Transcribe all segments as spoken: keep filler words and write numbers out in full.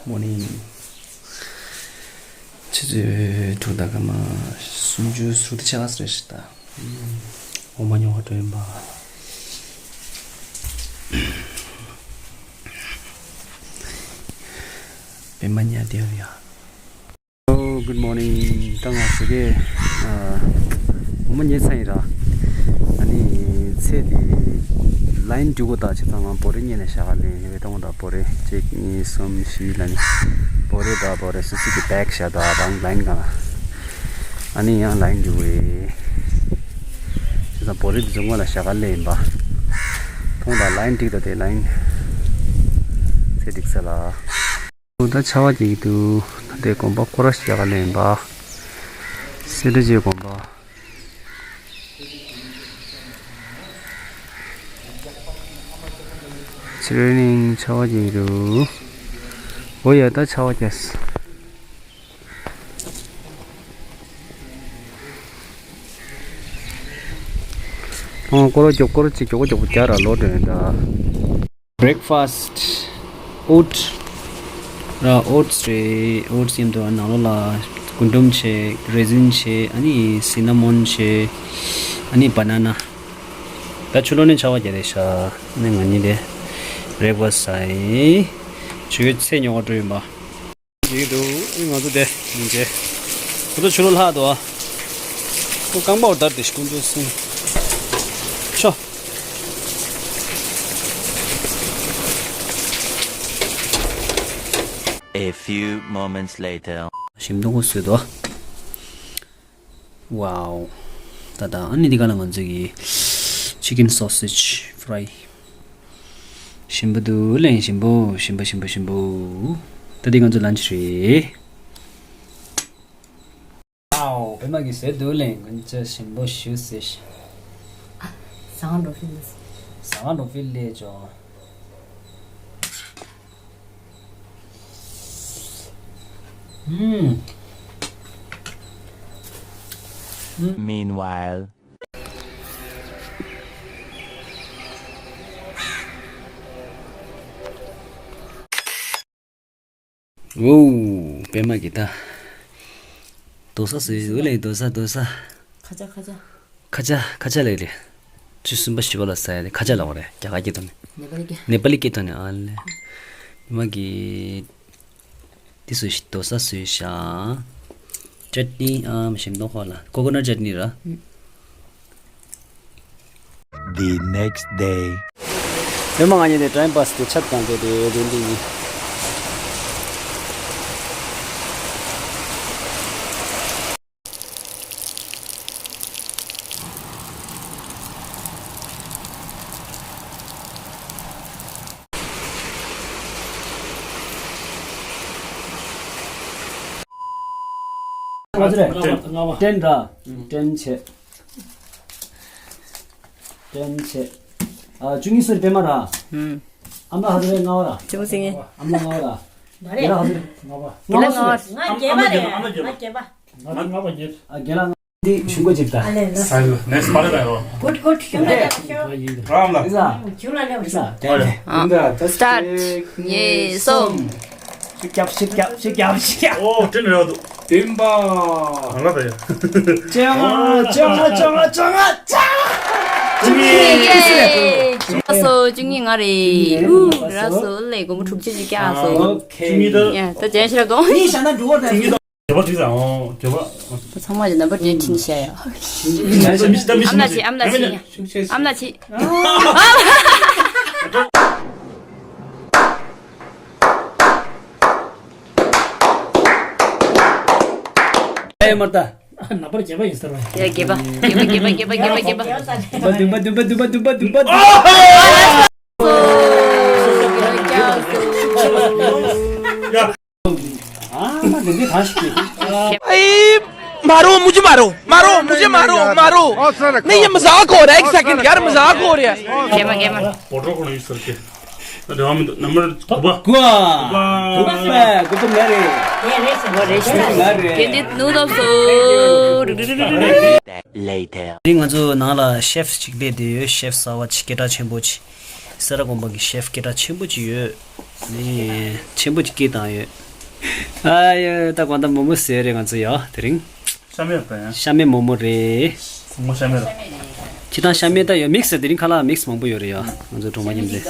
Morning. ཆུ་ཚོད་དྲུག་དང་སྐར་མ་སུམ་ཅུ་སོ་དྲུག་ཆགས་ས་རེད་ཤག་ད། འོ་མ་ཉོ་བར་འགྲོ་ཡིན་པ། པད་མ་ཉལ་བསྡད་ཡོད་ཡ། Hello, good morning. ད་ང་ཟེར་གི། ཨ། འོ་མ་ཉལ་ཚར་ཡིན་ར། ཨ་ནི་ཚེ་འདི་ལ་ཡིན་འགྲིག་གོ་ད་བྱས་ཙང་ང་བོ་རེ་ཉལ་ནས་བཞག་ག་ལེན་ཡོད་པའི་སྟོང་ད་བོ་རེ་གཅིག་གཉིས་གསུམ་བཞི་ལ་ནི། བོ་རེ་ད་བོ་རེ་སུ་སུ་གི་བེག་བཞག་ད་རང་ལ་ཡིན་གང་། ཨ་ནི་ཡང་ལ་ཡིན་འགྲིག་གོ་ཡེ། བྱས་ཙང་བོ་རེ་འདི་ཚོ་སྔོན་ལ་བཞག་ག་ལེན་ཡིན་པ། སྟོང་ད་ལ་ཡིན་འགྲིག་ད་དེ་ལ་ཡིན། ཚེ་འགྲིག་ས་ལ། ད་ཆར་པ་རྒྱག་གི་འདུག་ད་ལྟའི་དགོན་པ་སྐོར་ར་ཞིག་རྒྱག་ག་ལེན་པ། སེ་འབྲས་དགོན་པ། ཚེ་རིང་ཆར་པ་རྒྱག་གི་འདུག་འོ་ཡ་ད་ཆར་པ་རྒྱག་ཨོ་སྐོར་ར་མགྱོགས་སྐོར་ར་གཅིག་མགྱོགས་པོ་མགྱོགས་པོ་རྒྱག་ར་ལོ་དྲན་ད། Breakfast. Oat. ར་oats རེད། oats ཡིན་དུས་ནང་ལོགས་ལ་རྒུན་འབྲུམ་བྱས། raisin བྱས། ཨ་ནི་cinnamon བྱས། ཨ་ནི་banana། ད་ཆུ་ལོག་ནས་ཆར་པ་རྒྱག་རེད་ཤག་ཨ་ནི་ང་གཉིས་དེ་breakfast ཟ་ཡིན། ཆུ་ཚོད་ཉི་ཤུ་འགྲོ་ཡིན་པ། ཡིན་འདུག་ཨེ་ང་ཚོ་དེ་མི་འཇལ། ཁོ་ཚོ་ཆུ་ལོག་ལྷག་འདུག་ཨ། ཁོ་རྐང་པ་འོ་དར་དེ་ཞིག་ཀུན་ཏུ་སེང་། ཤོ། A few moments later. ཞིམ་མདོག་ཁོ་བཟོས་འདུག་ཨ། Wow. ད་ད་ཨ་ནི་འདི་ག་ལ་ང་ཚོ་གི་chicken sausage fry. ཞིམ་པོ་འདུག་ལེ། ཞིམ་པོ་ཞིམ་པོ་ཞིམ་པོ་ཞིམ་པོ། ད་འདི་ང་ཚོ་lunch རེད། Wow. པད་མ་གིས་བཟོས་འདུག་ལེ། ང་ཚོ་ཞིམ་པོ་ཞུ་ཟེར། ཟ་ཁང་འགྲོ་ཕིལ། ཟ་ཁང་འགྲོ་ཕིལ་ལེ་ཅོ། ཨུམ། Meanwhile. ཝོའུ། པད་མ་གི་ད། རྡོ་ས་བཟོས་ཡོད་ལེ། རྡོ་ས་རྡོ་ས། ཁ་ཆ་ཁ་ཆ། ཁ་ཆ་ཁ་ཆ་ལེ་ལེ། ཆུ་ཚོད་གསུམ་པ་བཞི་པ་ལ་ཟ་ཡ་དེ་ཁ་ཆ་ལབ་པ་རེད་རྒྱ་གར་སྐད་ཐོག་ནས། ནེ་པ་ལི་སྐད། ནེ་པ་ལི་སྐད་ཐོག་ནས་ཨ་ལེ། པད་མ་གི། འདི་བཟོས་ཤིག་རྡོ་ས་བཟོས་ཤག་ཅཊ་ནི་ཨམ་ཞིམ་མདོག་ཁ་ལ་coconut chutney ར། The next day. པད་མ་ང་གཉིས་དེ་time pass དེ་ཆབ་བཏང་དེ་དེ་དེ་འདི་ཡིན། ང་ཚོ་རེད། ལྔ་པ། ཏྲེན་ར། ཏྲེན་བྱེད། ཏྲེན་བྱེད། ཨ་བཅུ་གཉིས་སོ་རེད་པད་མ་ར། ཨམ་ལ་ཧ་ཚོ་རེད་ལྔ་པ་ར། ཅི་མོ་ཟིན་ངེ། ཨམ་ལ་ལྔ་པ་ར། རྒན་ལགས་ཧ་ཚོ་རེད། ལྔ་པ། ལྔ་པ་སོ་རེད། ང་བརྒྱད་པ་རེད། ང་བརྒྱད་པ། ང་ལྔ་པ་བརྒྱད། ཨ་རྒན་ལགས་ང་འདི་ཞུ་དགོས་ཅིག་ད། ཨ་ལས་ལ། ས་ལ་ནས་མ་རེད་ད་ཡོ། གུད་གུད་ཞུ་ན་ཡག་ཤོ། རང་ལ། ཨི་ཟ། ཞུ་ན་ལེ་ཨི་ཟ། ཨ། Start. གཉིས་གསུམ། ཤིག་རྒྱབ་ཤིག་རྒྱབ་ཤིག་རྒྱབ་ཤིག་རྒྱབ། ཨོ་དྲན་རེད་འདུག་བདུན་པ། རང་ལ་ད་ཡ། བཅོ་ལྔ་བཅོ་ལྔ་བཅོ་ལྔ་བཅོ་ལྔ་བཅོ་ལྔ། བཅུ་གཉིས། ཡེ། བཅུ་གཉིས་སོ། བཅུ་གཉིས་ང་རེད། ཨུ་ར་སོ་ལེ་སྒོར་མོ་དྲུག་ཅུ་ཅིག་བཀྱག་སོང་། ཨོ་ཁེ། བཅུ་གཉིས་ད། ཡ་ད་ཅན་ཤི་ར་གོང་། གཉིས་བཞག་ན་འགྲོ་བ་ད། བཅུ་གཉིས་ད། བརྗོད་པ་བྲིས་ཙང་། བརྗོད་པ། ཚང་མ་ལ་ནམ་པར་བརྗོད་ཁྲིད་བྱས་ཡ། ཨམ་ལ་ཆི་ཨམ་ལ་ཆི་ཨམ་ལ་ཆི། ཨེ་མར་ད། ནམ་པར་བརྒྱད་པ་ཡིན་ཟེར་བ། ཡ་བརྒྱད་པ་བརྒྱད་པ་བརྒྱད་པ་བརྒྱད་པ་བརྒྱད་པ། བདུན་པ་བདུན་པ་བདུན་པ་བདུན་པ་བདུན་པ། ཨ་མ་དེ་འདྲའི་གང་ཞིག་གིས། अरे मारो मुझे मारो मारो मुझे मारो मारो। नहीं ये मजाक हो रहा है एक सेकंड यार मजाक हो रहा है। གེ་མ་གེ་མ། ཨོ་ཏོ་ཁོ་ན་ཡིས་ཟེར་གི། ད་དེ་བ་མི་འདུག་ནམ་པར་དགུ་པ། དགུ་པ། དགུ་པ་དགུ་པ་ལ་རེད། ངོ་རེ་ཞིག་ལ་རེད། གེ་འདི་ནུ་ལོབ་སོ། Later. དེ་ང་ཚོ་ནང་ལ་ཤེཕ་ཅིག་སླེབས་བསྡད་ཡོད། ཤེཕ་གསར་པ་ཅིག་སྐད་གྲགས་ཆེན་པོ་ཅིག་སེ་ར་དགོན་པ་གི་ཤེཕ་སྐད་གྲགས་ཆེན་པོ་ཅིག་ཡོད། ནས་ཆེན་པོ་ཅིག་སྐད་བཏང་ཡོད། ཨ་ཡོ་ད་གང་ལྟར་མོག་མོག་ཟས་རེད་ང་ཚོ་ཡ་དེ་རིང་། ཤ་མེད་པ་ཡང་། ཤ་མེད་མོག་མོག་རེད། མོག་མོག་ཤ་མེད་ར། ཁྱེད་དང་ཤ་མེད་ད་ཡོད་མིག་སི་དེ་རིང་ཁ་ལག་མིག་སི་མང་པོ་ཡོད་རེད་ཡ། ང་ཚོ་གྲོང་པ་མཉམ་འཛེམ།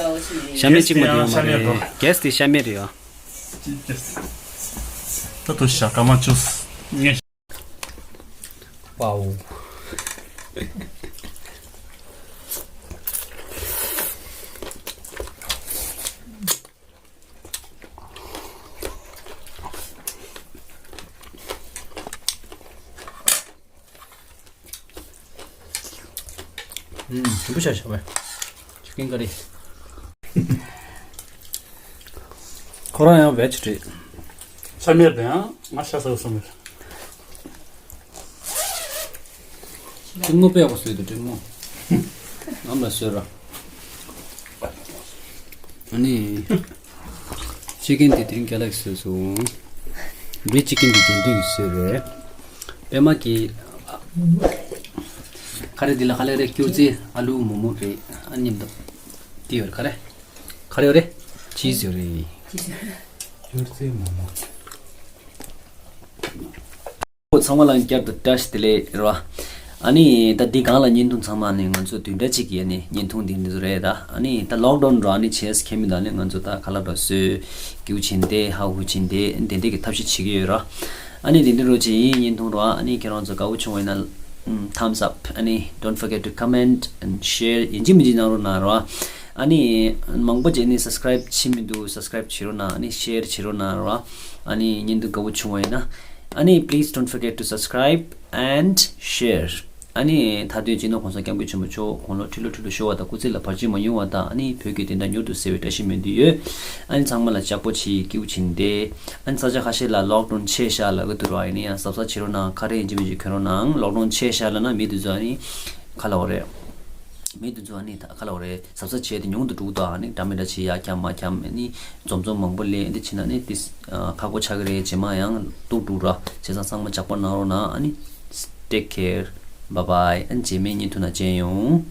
ཤ་མེད་གཅིག་མ་དེ་ཡོད་མ་རེད། གེ་སི་དེ་ཤ་མེད་རེད་ཡ། ད་དུ་ཤ་ཀ་མ་ཅུས། ངས། པའོ། ཨུམ། ཞིམ་པོ་ཤ་ཤ་བས། ཅི་ཀིན་ཀ་རི། ཁོ་རང་ཡང་བེ་ཇི་རེད། ཤ་མེད་པ་ཡང་ང་ཤ་ཟ་གི་སོང་མེད། ཀྲིན་མོ་དཔེ་ཡག་པོ་བཟོས་འདུག་ཀྲིན་མོ། ངམ་ལ་བཟོས་ར། ཨ་ནི། ཅི་ཀིན་དེ་དེ་རིང་རྒྱ་ལགས་བཟོས་སོང་། རི་ཅི་ཀིན་དེ་རྒྱུན་དུ་ཡིས་བཟོས་རེད། པད་མ་གི། ཁ་རེ་འདི་ལ་ཁ་ལེ་རེ་སྐྱུར་རྩི་ཨ་ལུ་མོག་མོག་རེད་ཨ་མཉམ་དུ། དེ་ཡོད་རེད་ཁ་རེ། ཁ་རེ་ཡོད་རེད། ཅི་ཟེར་རེད། སྐྱུར་རྩི་མོག་མོག་ཁོ་ཚང་མ་ལ་བསྐྱར་དུ་བཀྲ་ཤིས་བདེ་ལེགས་རེད་བ། ཨ་ནི་ད་འདི་སྒང་ལ་བརྙན་ཐུང་ཚང་མ་ནི་ང་ཚོ་བདུན་ཕྲག་གཅིག་གི་ཨ་ནི་བརྙན་ཐུང་འདི་འདི་ཚོ་རེད་ད། ཨ་ནི་ད་ལོག་ཌའུན་ར་ཨ་ནི་བྱས་ཁྱེད་མི་ད་ནི་ང་ཚོ་ད་ཁ་ལག་འགྲོ་སོས་སྐྱིད་པོ་བྱིན་ཏེ་ཧ་ཧུ་བྱིན་ཏེ་དེ་འདྲས་ཀྱི་ཐབས་ཤེས་བྱེད་ཀྱི་ཡོད་ར། ཨ་ནི་དེ་འདྲས་རོ་ཅི་ཡིན་བརྙན་ཐུང་ར། ཨ་ནི་ཁྱེད་རང་ཚོ་དགའ་བོ་བྱུང་བ་ཡིན་ན་ཨམ་thumbs up ཨ་ནི་don't forget to comment and share ཡིན་གཅིག་མིན་གཅིག་གནང་རོགས་གནང་ར། ཨ་ནི་མང་པོ་ཅིག་ནི་subscribe བྱེད་མི་འདུག subscribe བྱེད་རོགས་གནང་། ཨ་ནི་share བྱེད་རོགས་གནང་ར། ཨ་ནི་བརྙན་ཐུང་དགའ་བོ་བྱུང་བ་ཡིན་ན། ཨ་ནི་please don't forget to subscribe and share. ཨ་ནི་མཐའ་དོན་སྤྱི་ནོར་གོང་ས་སྐྱབས་མགོན་ཆེན་པོ་མཆོག་དགུང་ལོ་ཁྲི་ལོ་ཁྲི་ལོ་ཤོར་བ་དང་སྐུ་ཚེ་ལ་བར་ཆད་མ་ཡོང་བ་དང་། ཨ་ནི་བོད་ཀྱི་བདེན་མཐའ་མྱུར་དུ་གསལ་བའི་བཀྲ་ཤིས་སྨོན་འདུན་ཡོད། ཨ་ནི་ཚང་མ་ལ་ལྕགས་པོ་ཆེ་སྐྱིད་པོ་བྱིན་ཏེ། ཨ་ནི་ས་ཆ་ཁ་ཤས་ལ་ལོག་ཌའུན་ཆེ་ཤག་ལབ་ཀྱི་འདུག་ར། ཡིན་ན་ཡང་གཟབ་གཟབ་བྱེད་རོགས་གནང་། ཁ་རས་ཡིན་གཅིག་མིན་གཅིག་གྱོན་རོགས་གནང་། ལོག་ཌའུན་ཆེ་ཤག་ལབ་ན་མི་དེ་ཚོ་ཨ་ནི་ག་ལབ་དགོས་རེད། མི་དེ་ཚོ་ཨ་ནི་ད་ག་ལབ་དགོས་རེད། གཟབ་གཟབ་བྱས་ཏེ་ཉུང་དུ་འགྲོ་གི་འདུག་ཨ་ནི་འདྲ་མི་འདྲ་བྱེད་ཡ་འཁྱམ་མ་འཁྱམ། ཨ་ནི་འཛོམས་འཛོམས་མང་པོ་ལས་འདི་བྱེད་ན་ནི་ཏིས་ཁག་པོ་ཆགས་ཀྱི་རེད། རྗེས་མ་ཡང་སྡུག་འགྲོ་ར། བྱས་ཙང་ཚང་མ་ལྕགས་པོ་གནང་རོགས་གནང་། ཨ་ནི་take care, bye bye. ཨ་ནི་རྗེས་མའི་བརྙན་ཐུང་ནང་མཇལ་ཡོང་།